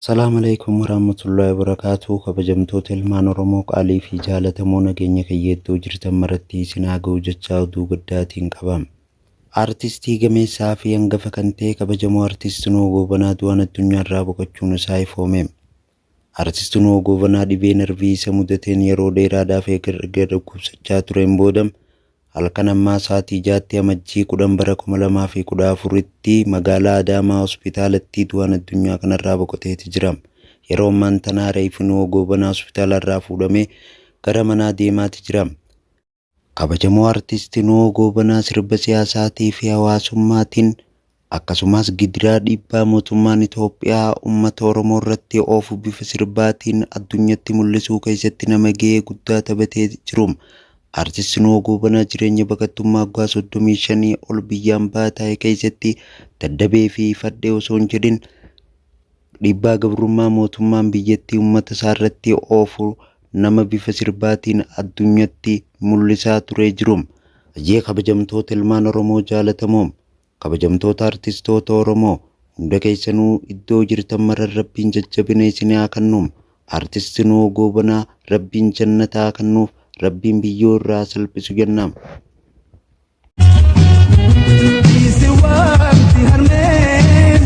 Salaam Aleeykum Warahmatullahi Wabarakaatuh Kabajamtoota ilmaan Oromoo qaalii fi jaalatamoo nageenya kiyya iddoo jirtan maratti isin haa ga'u jechaa oduu gaddaatiin qaba. Aartistii gameessaa fi hangafa kan ta'e kabajamoo Aartist Nuhoo Goobanaa du'aan addunyaarraa boqochuun isaa ifoome. Aartist Nuhoo Goobanaa dhibee narvii isa mudateen yeroo dheeraadhaaf erga dhukkubsachaa tureen booda halkan ammaa sa'aatii 6tti Amajjii 10 bara 2014tti magaalaa Adaamaa Hospitaalattii du'aan addunyaa kanarraa boqoteeti jira. Yeroo ammaan tanaa reeffi Nuhoo Goobanaa hospitaalarraa fuudhamee gara manaa deemaati jira. Kabajamoo Artist Nuhoo Goobanaa sirba siyaasaatii fi hawaasummaatiin akkasumas gidiraa dhiibbaa mootummaan Itoophiyaa ummata Oromoo irratti oofu bifa sirbaatiin addunyatti mul'isuu keessatti nama gahee guddaa taphatee jiru. Artist Nuhoo Goobanaa jireenya baqattummaa waggaa 35 ol biyya ambaa taa'e keessatti daddabee fi ifadhe osoo hin jedhin dhiibbaa gabrummaa mootummaan biyyattii ummata isaarratti oofu nama bifa sirbaatiin addunyatti mul'isaa turee jiru. Hayyee kabajamtoota ilmaan Oromoo jaalatamoo, kabajamtoota artistoota Oromoo, hunda keessanuu iddoo jirtan maran Rabbiin jajjabina isin haa kennu. Artist Nuhoo Goobanaa Rabbiin jannata haa kennuuf, Rabbiin biyyoo irraa haa salphisu jenna. Dhiisi waanti harmeen.